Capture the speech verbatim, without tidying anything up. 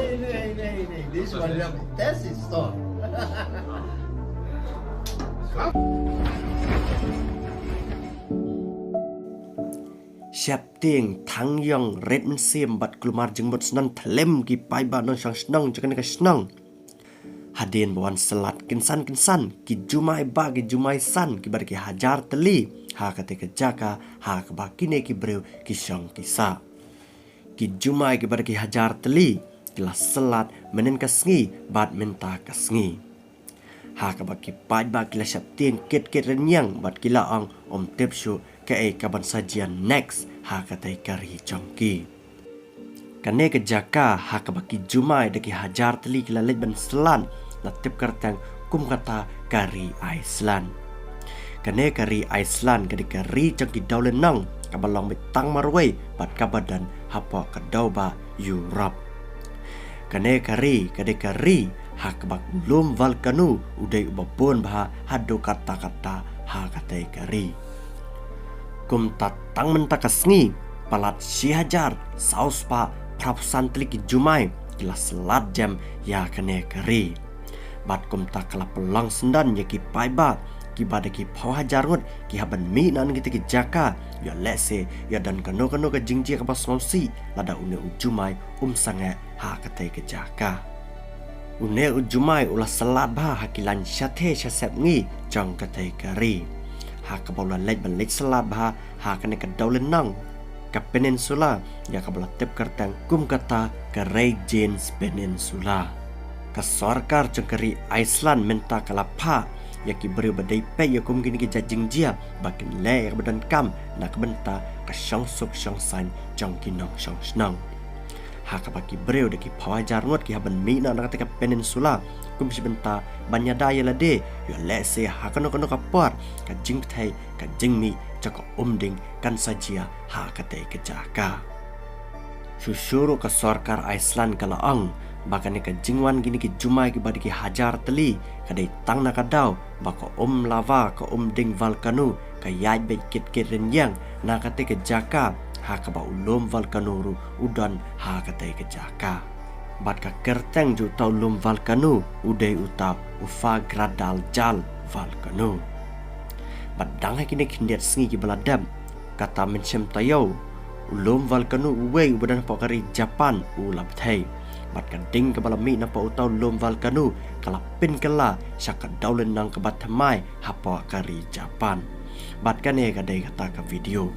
This one, we have to test it, stop. Sheptieng, thang ïong, rit mynsiem bad kulmar jingmut sngewthuh ki paidbah nongshong shnong jong kane ka shnong. Hadien ba wan slat kynsan kynsan ki jumai bah ki jumai san kiba da ki hajar tylli ha kata ka jaka ha kaba kine ki briew ki shong ki sah. Ki jumai kiba da ki hajar tylli ki la slat mynhynnin ka sngi bad mynta ka sngi. Ha kaba ki paidbah ki la sheptieng kit kit rynïeng bad ki la ong ym tip shuh kaei kaban sa jia next ha katei ka ri jong ki. Kane ka jaka ha kaba ki jumai da ki hajar tylli ki la leit ban slat la tip kyrteng kum kata ka ri Iceland. Kane ka ri Iceland ka dei ka ri jong ki dewlynnong kaba long beit tang marwei bad kaba don hapoh ka dewbah Europe. Kane ka ri ka dei ka ri ha kaba u lum volcano u dei uba bun bha haduh katta katta ha katei ka ri. Kumta tang mynta ka sngi palat shi hajar saw spah phra phew san tylli ki jumai ki la slat jem ïa kane ka ri. Bad kumta ka la pynlong syndon ïa ki paidbah kiba da ki phew hajar ngut ki hap ban mih na kata ka jaka ïoh lehse ïoh don kano kano ka jingjia kaba sngewsih lada une u jumai um sangeh ha katei ka jaka. Une u jumai u la slat bha ha ki lain shatei sha sepngi jong katei ka ri. Ha kaba u la leit ban leit slat bha ha kane ka dewlynnong ka peninsula ïa kaba la tip kyrteng kum kata ka Ragnes Peninsula. Ka sorkar jong ka ri Iceland mynta ka la phah ïa ki briew ba dei peit ïa kum kine ki jait jingjia ba kin leh ïa kaba donkam na ka bynta ka shongsuk shongsaiñ jong ki nongshong shnong. Ha kaba ki briew da ki phew hajar ngut ki hap ban mih na kata ka peninsula kum shi bynta ban ïada ïa lade ïoh lehse ha kano kano ka por ka jingpyrthei ka jingmih jong ka umding kan sa jia ha katei ka jaka. Shuh shuh ruh ka sorkar Iceland ka la ong ba kane ka jingwan kine ki jumai kiba da ki hajar tylli ka dei tang na ka daw ba ka um lava ka umding volcano ka ïaid beit kit kit rynïeng na katei ka jaka ha kaba u lum volcano ruh u don ha katei ka jaka. Bad ka kyrteng jong uta u lum volcano u dei uta u Fagradaljar volcano. Bad dang ha kine khyndiat sngi kiba la dep kata mynshem taïew u lum volcano uwei uba don hapoh ka ri Japan u la bthei. Bad ka ding kaba la mih napoh uta u lum volcano ka la pynkylla sha ka dewlynnong kaba thymmai hapoh ka ri Japan. Bad kane ka dei kata ka video.